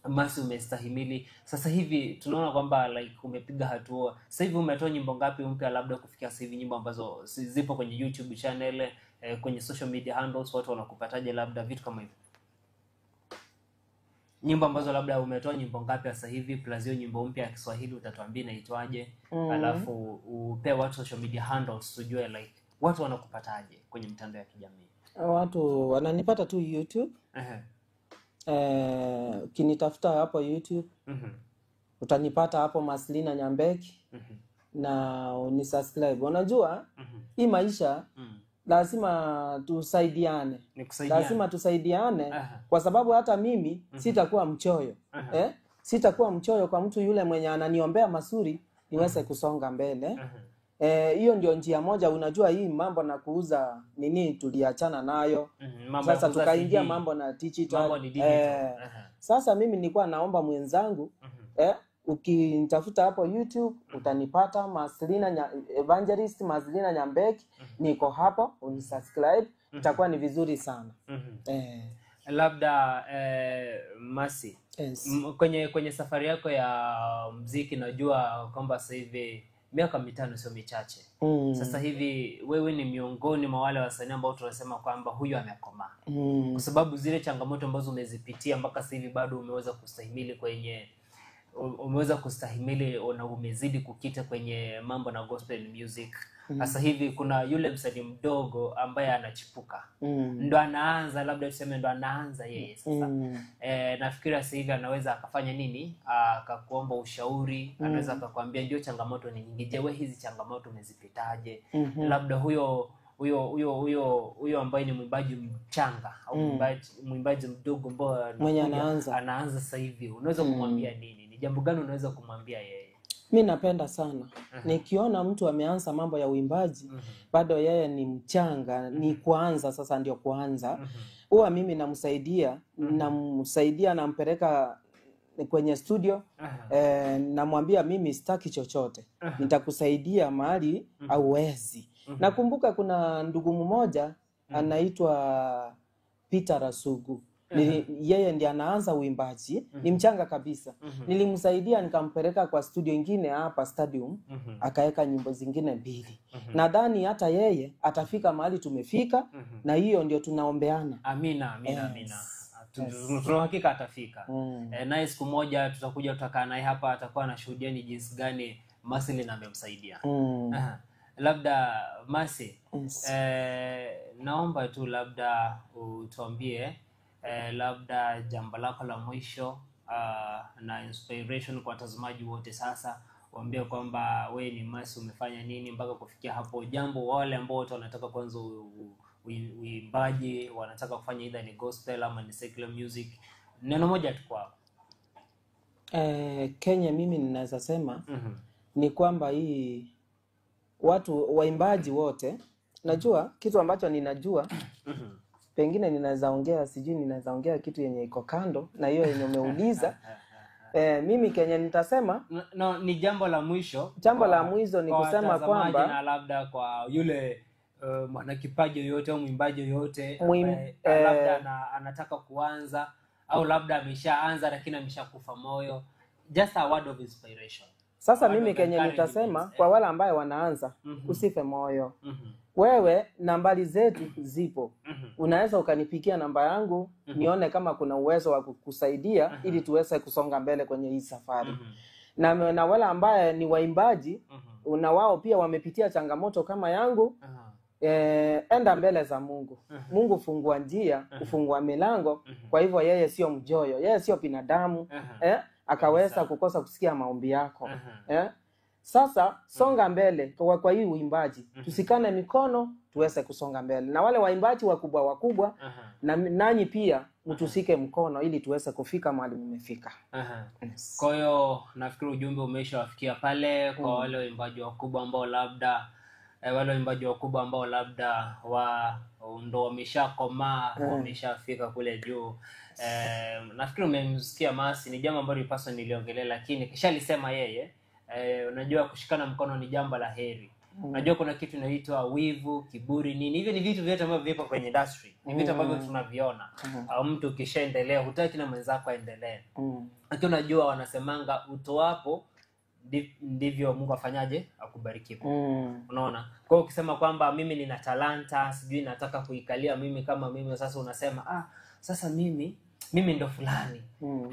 Mercy umestahimili? Sasa hivi tunaona kwamba like umepiga hatua. Sasa hivi umetoa nyimbo ngapi mpya labda kufikia sasa hivi, nyimbo ambazo zipo kwenye YouTube channel, kwenye social media handles, watu wanakupataje labda vitu kama hivyo? Nyimbo ambazo labda umetoa nyimbo ngapi sasa hivi, plus hiyo nyimbo mpya ya Kiswahili utatuambia inaitwaje, alafu upe watu social media handles tujue like watu wanakupataje kwenye mitandao ya kijamii. Watu wananipata tu YouTube. Ukinitafuta hapo YouTube utanipata hapo Maslina Nyambeki na unisubscribe. Unajua hii maisha lazima tusaidiane. Lazima tusaidiane kwa sababu hata mimi sitakuwa mchoyo. Sitakuwa mchoyo kwa mtu yule mwenye ananiombea mazuri niweze kusonga mbele. Hiyo ndio njia moja. Unajua hii mambo na kuuza nini tuliachana nayo. Sasa tukaingia mambo na digital. Mambo ni digital. Sasa mimi nilikuwa naomba mwenzangu ukinitafuta hapo YouTube utanipata Maslina Evangelist Maslina Nyambeki, niko hapo, unisubscribe, itakuwa ni vizuri sana. Labda Mercy, yes. Kwenye safari yako ya muziki najua kwamba sasa hivi miaka 5 sio michache. Sasa hivi wewe ni miongoni mwa wale wasanii ambao tunasema kwamba huyu amekomaa. Kwa sababu zile changamoto ambazo umezipitia mpaka sasa hivi bado umeweza kustahimili na umezidi kukita kwenye mambo na gospel music. Sasa hivi kuna yule msanii mdogo ambaye anachipuka. Ndo anaanza, labda tuseme ndo anaanza yeye sasa. Nafikiri sasa hivi anaweza akafanya nini? Akakuomba ushauri, anaweza akakwambia ndio changamoto ni nyingi. Je, wewe hizi changamoto umezipitaje? Labda huyo ambaye ni mwimbaji mchanga au mwimbaji mdogo ambaye mwenye anaanza sasa hivi, unaweza kumwambia nini? Ni jambo gani unaweza kumwambia yeye? Mi napenda sana nikiona mtu ameanza mambo ya uimbaji bado yeye ni mchanga, ni kuanza sasa, ndio kuanza, huwa mimi namsaidia, nampeleka kwenye studio, namwambia mimi sitaki chochote, nitakusaidia mahali hauwezi. Nakumbuka kuna ndugu mmoja anaitwa Peter Rasugu. Yeye ndiye anaanza uimbaji, ni mchanga kabisa. Nilimsaidia nikampeleka kwa studio nyingine hapa Stadium, akaeka nyimbo zingine 2. Nadhani hata yeye atafika mahali tumefika, na hiyo ndio tunaombeana. Amina, amina, amina. Tuna hakika atafika. Naye siku moja tutakuja tutakaa naye hapa, atakuwa anashuhudia ni jinsi gani Mercy amemsaidia. Labda Mercy, naomba tu labda utuambie labda jambo lako la mwisho na inspiration kwa watazamaji wote sasa. Waambie kwamba wewe ni Mercy, umefanya nini mpaka kufikia hapo. Jambo wale ambao wote wanataka kwanza uimbaji, wanataka kufanya either ni gospel ama ni secular music, neno moja tu kwao. Kenya mimi ninaweza sema ni kwamba hii watu waimbaji wote, najua kitu ambacho ninajua pengine ninaweza ongea, sijui ninaweza ongea kitu yenye iko kando na hiyo yenye umeuliza. Mimi Kenya nitasema no, ni jambo la mwisho. Jambo la mwisho ni kusema kwamba na labda kwa yule mwanakipaji yoyote au mwimbaji yoyote labda anataka kuanza au labda ameshaanza lakini ameshakufa moyo, just a word of inspiration. Sasa Word mimi of kenye encouragement. nitasema kwa wale ambaye wanaanza, usife moyo. Wewe nambari zetu zipo. Unaweza ukanipigia namba yangu nione kama kuna uwezo wa kukusaidia ili tuweze kusonga mbele kwenye hii safari. Na wale ambaye ni waimbaji na wao pia wamepitia changamoto kama yangu, enda mbele za Mungu. Mungu fungua njia, ufungua milango. Kwa hivyo yeye sio mjoyo, yeye sio binadamu akaweza kukosa kusikia maombi yako. Sasa songa mbele kwa hii uimbaji, tusikane mikono tuweze kusonga mbele, na wale waimbaji wakubwa wakubwa na nanyi pia mtusike mkono ili tuweze kufika mahali mmefika. Yes. Kwa hiyo nafikiri ujumbe umeshawafikia pale kwa wale waimbaji wakubwa ambao labda wale waimbaji wakubwa ambao labda wa ndo wameshakomaa, wameshafika kule juu. Nafikiri umemsikia Mercy, ni jambo ambalo lipaswa niliongelea, lakini kisha alisema yeye unajua kushikana mkono ni jambo la heri. Unajua kuna kitu inaitwa wivu, kiburi, nini. Hivyo ni vitu vyote ambavyo vipo kwenye industry. Ni vitu ambavyo tunaviona. Au mtu ukishaendelea hutaki na mwenzako aendelee. Lakini unajua wanasemanga utoapo ndivyo Mungu afanyaje akubariki. Unaona? Kwa hiyo ukisema kwamba mimi nina talanta, sijui nataka kuikalia mimi kama mimi, sasa unasema sasa mimi ndo fulani.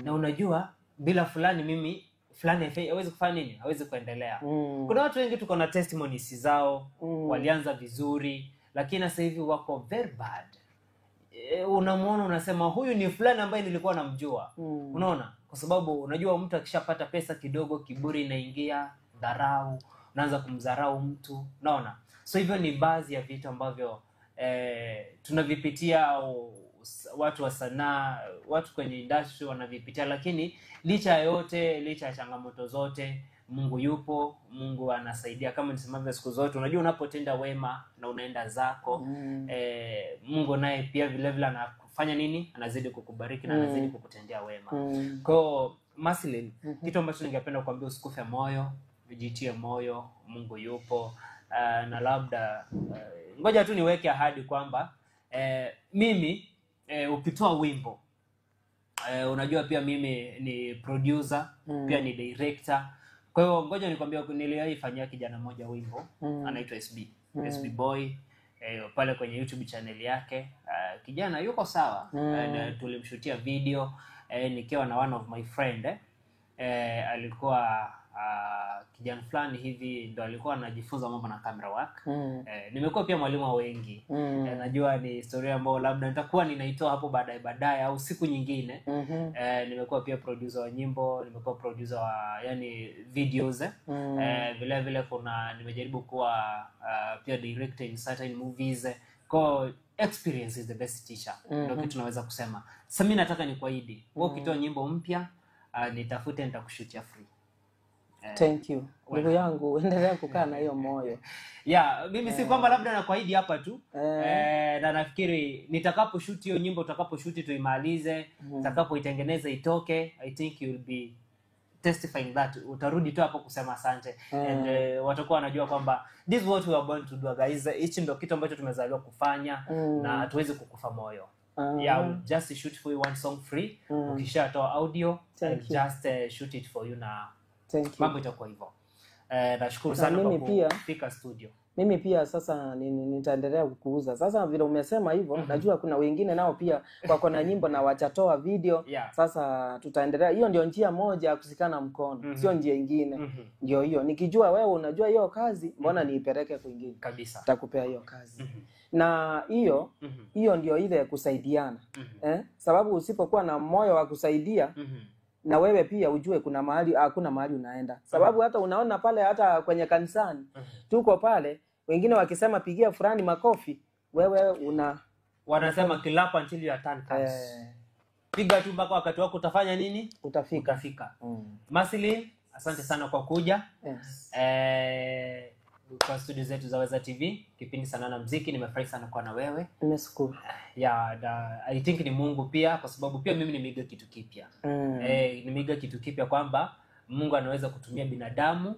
Na unajua bila fulani mimi fulani hawezi kufanya nini? Hawezi kuendelea. Kuna watu wengi tuko na testimonies zao, walianza vizuri lakini sasa hivi wako very bad. Unamuona unasema huyu ni fulani ambaye nilikuwa namjua. Unaona? Kwa sababu unajua mtu akishapata pesa kidogo, kiburi inaingia, dharau, unaanza kumdharau mtu. Unaona? So hivyo ni baadhi ya vitu ambavyo tunavipitia au watu wa sanaa, watu kwenye industry wanavipitia, lakini licha ya yote, licha ya changamoto zote, Mungu yupo, Mungu anasaidia. Kama nisemavyo siku zote, unajua unapotenda wema na unaenda zako, Mungu naye pia vile vile anafanya nini? Anazidi kukubariki na anazidi kukutendea wema. Kwa hiyo Mercy, kitu ambacho ningependa kuambia, usikufe moyo, ujitie moyo, Mungu yupo. Na labda ngoja tu niweke ahadi kwamba mimi ukitoa wimbo, unajua pia mimi ni producer, pia ni director. Kwa hiyo ngoja nikwambie, niliwaifanyia kijana mmoja wimbo, anaitwa SB, SB Boy, pale kwenye YouTube channel yake. Kijana yuko sawa. Tulimshutia video nikiwa na one of my friend, alikuwa kijana fulani hivi ndo alikuwa anajifunza mambo na camera work. Nimekuwa pia mwalimu wa wengi. Najua ni historia ambayo labda nitakuwa ninaitoa hapo baadaye au siku nyingine. Nimekuwa pia producer wa nyimbo, nimekuwa producer wa yani videos. Vile vile kuna nimejaribu kuwa pia director in certain movies. Kwa experience is the best teacher. Ndio kitu naweza kusema. Sasa mimi nataka nikuahidi, wewe ukitoa nyimbo mpya, nitafute nitakushutia free. Thank you. Ndugu yangu, endelea kukaa na hiyo moyo. Yeah, mimi si kwamba labda nakuahidi hapa tu. Na nafikiri nitakaposhoot hiyo nyimbo, tutakaposhoot tuimalize, nitakapoitengeneza itoke, I think you will be testifying that utarudi tu hapo kusema asante. And watakuwa wanajua kwamba this is what we are born to do guys. Hichi ndio kitu ambacho tumezaliwa kufanya na hatuwezi kukufa moyo. Yeah, we'll just shoot for you one song free. Ukishatoa audio, I'll just shoot it for you na mambo itakuwa hivyo. Nashukuru sana kwa kufika studio. Mimi pia sasa nitaendelea kukuuza. Sasa vile umesema hivyo, najua kuna wengine nao pia wako na nyimbo na wachatoa video. Sasa tutaendelea. Hiyo ndio njia moja ya kushikana mkono, sio njia nyingine. Ndio hiyo. Nikijua wewe unajua hiyo kazi, mbona niipeleke kwingine? Kabisa. Nitakupea hiyo kazi. Na hiyo hiyo ndio ile kusaidiana. Sababu usipokuwa na moyo wa kusaidia, na wewe pia ujue kuna mahali hakuna mahali unaenda. Sababu hata unaona pale hata kwenye kanisani tuko pale, wengine wakisema pigia fulani makofi, wewe una wanasema clap until your turn comes. Piga tu mpaka wakati wako utafanya nini? Utafika. Utafika. Mercy, asante sana kwa kuja. Yes. Kwa studio zetu za Weza TV, kipindi Sanaa na Muziki, nimefurahi sana kuwa na wewe. Nimeshukuru. Yeah, I think ni Mungu pia, kwa sababu pia mimi nimeiga kitu kipya. Nimeiga kitu kipya kwamba Mungu anaweza kutumia binadamu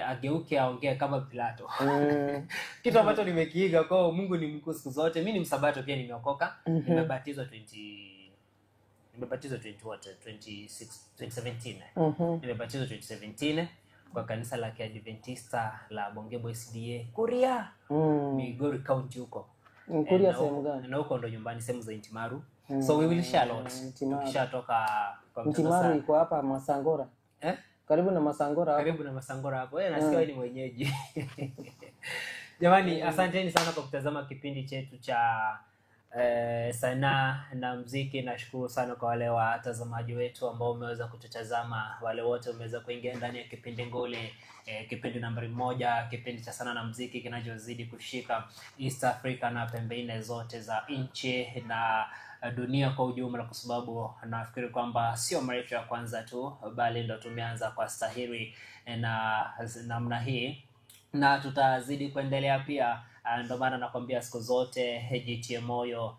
ageuke aongee kama Pilato. Kitu ambacho nimekiiga kwa Mungu ni mkuu siku zote. Mimi ni msabato pia, nimeokoka. Nimebatizwa Nimebatizwa 20 what, 26 2017. Nimebatizwa 2017 kwa kanisa la Kiadventista la Bongebo SDA Kuria, Migori County huko. Kuria Na sehemu gani? Na huko ndo nyumbani, sehemu za Intimaru. So we will share a lot. Intimaru. Tukishatoka kwa mtoto Mtimaru saa. iko hapa Masangora. Eh? Karibu na Masangora hapo. Karibu na Masangora hapo. Wewe nasikia wewe ni mwenyeji. Jamani, asanteni sana kwa kutazama kipindi chetu cha sanaa na muziki. Nashukuru sana kwa wale watazamaji wetu ambao umeweza kututazama, wale wote umeweza kuingia ndani ya kipindi nguli, kipindi nambari 1, kipindi cha sanaa na muziki kinachozidi kushika East Africa na pembe nne zote za nchi na dunia kwa ujumla, kwa sababu nafikiri kwamba sio mara yetu ya kwanza tu, bali ndo tumeanza kwa stahili na namna hii na tutazidi kuendelea pia. Ndio maana nakwambia siku zote jitie moyo,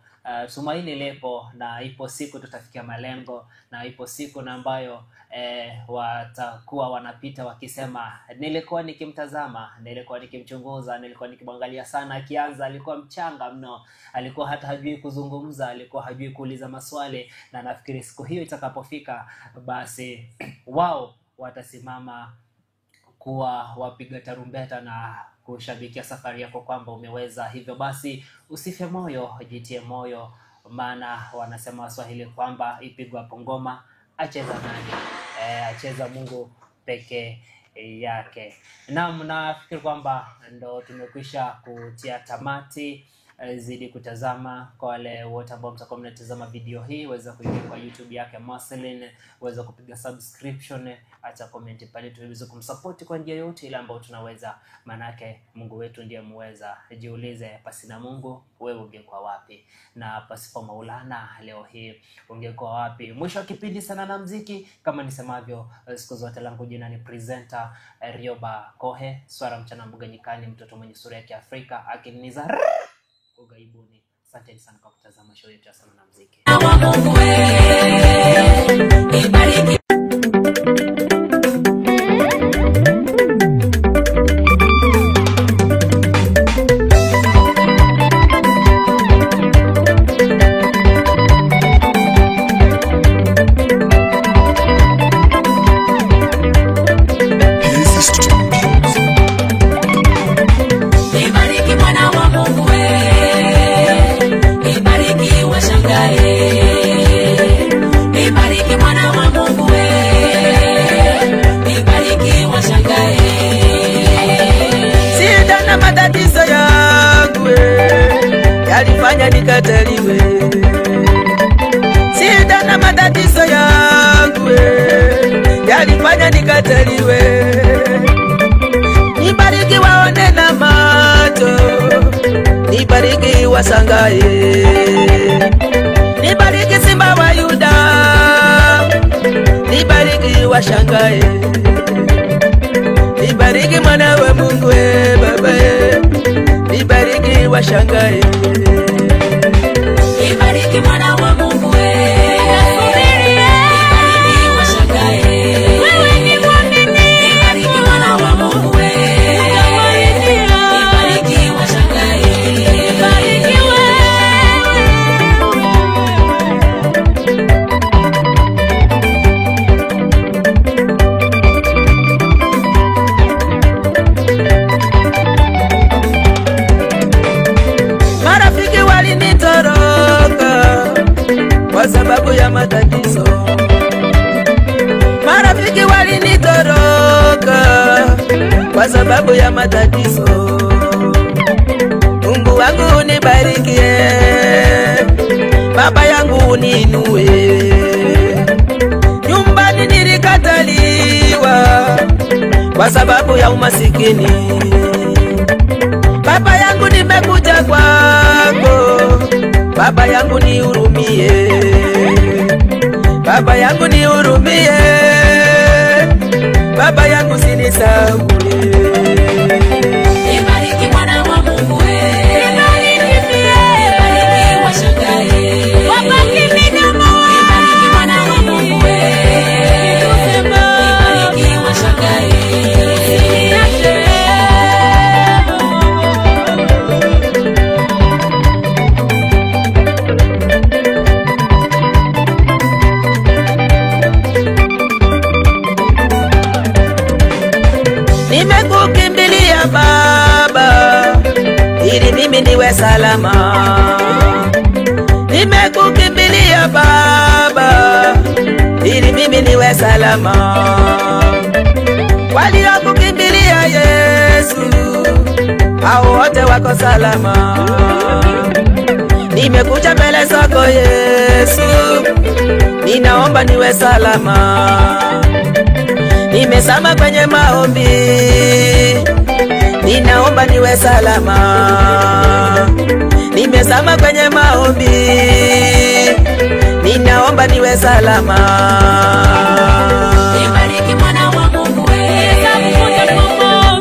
tumaini lipo na ipo siku tutafikia malengo, na ipo siku na ambayo watakuwa wanapita wakisema nilikuwa nikimtazama, nilikuwa nikimchunguza, nilikuwa nikimwangalia sana akianza, alikuwa mchanga mno, alikuwa hata hajui kuzungumza, alikuwa hajui kuuliza maswali. Na nafikiri siku hiyo itakapofika, basi wao watasimama kuwa wapiga tarumbeta na kushabikia safari yako kwamba umeweza. Hivyo basi usife moyo, jitie moyo, maana wanasema Waswahili kwamba ipigwapo ngoma acheza nani? Acheza Mungu peke yake. Naam, nafikiri kwamba ndo tumekwisha kutia tamati. Zidi kutazama. Kwa wale wote ambao mtakuwa mnatazama video hii, weza kuingia kwa YouTube yake Marceline, weza kupiga subscription, acha comment pale tuweze kumsupport kwa njia yote ile ambayo tunaweza, manake Mungu wetu ndiye muweza. Jiulize, pasina Mungu wewe ungekuwa wapi? Na pasipo Maulana leo hii ungekuwa wapi? Mwisho wa kipindi sana na muziki, kama nisemavyo siku zote, langu jina ni presenter Rioba Kohe, swara mchana mbuga nyikani, mtoto mwenye sura ya Kiafrika akiniza ugaibuni. Asanteni sana kwa kutazama show yetu ya sanaa na muziki. Wa Mungu we, ibariki. Hezi Studios. Ibariki mwana wa Mungu we, ibariki washangae. Ibariki mwana wa Mungu we, ibariki washangae. Sida na matatizo yangu yalifanya nikataliwe. Sida na matatizo yangu yalifanya nikataliwe. Nibariki waone na macho, nibariki washangae. Nibariki simba wa Yuda, nibariki washangae. Nibariki mwana wa Mungu baba, nibariki washangae. Ibariki mwana wa Mungu we, ibariki washangae. Wewe ni mwaminifu. Ibariki mwana wa Mungu we, ibariki washangae. Ibariki wewe. Marafiki walinitoroka kwa sababu ya matatizo. Marafiki walinitoroka kwa sababu ya matatizo. Mungu wangu unibarikie, baba yangu uniinue. Nyumbani nilikataliwa kwa sababu ya umasikini. Baba yangu nimekuja kwako, baba yangu nihurumie, baba yangu nihurumie, baba yangu sinisaule. Ibariki mwana wa Mungu we, ibariki washangae. Ibariki mwana wa Mungu we, ibariki washangae. salama. Nimekukimbilia Baba ili mimi niwe salama. Waliokukimbilia Yesu hao wote wako salama. Nimekuja mbele zako Yesu, ninaomba niwe salama. Nimesama kwenye maombi, ninaomba niwe salama. Nimesama kwenye maombi, ninaomba niwe salama. Nibariki mwana wa Mungu we.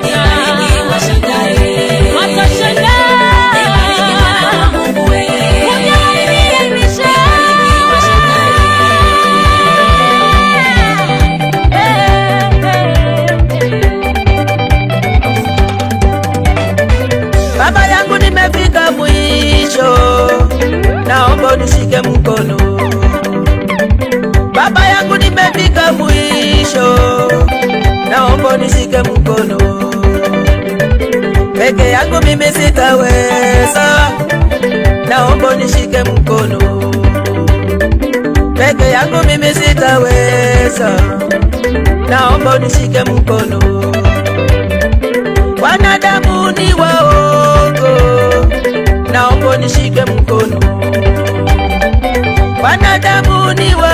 Nibariki washangae. Nibariki mwana wa Mungu we. Nibariki washangae. Baba yangu nimefika mwisho, naomba unishike mkono. Baba yangu nimefika mwisho, naomba unishike mkono. Peke yangu mimi sitaweza, naomba unishike mkono. Peke yangu mimi sitaweza, naomba unishike mkono. Wanadamu ni waongo, naomba unishike mkono. Wanadamu ni waongo,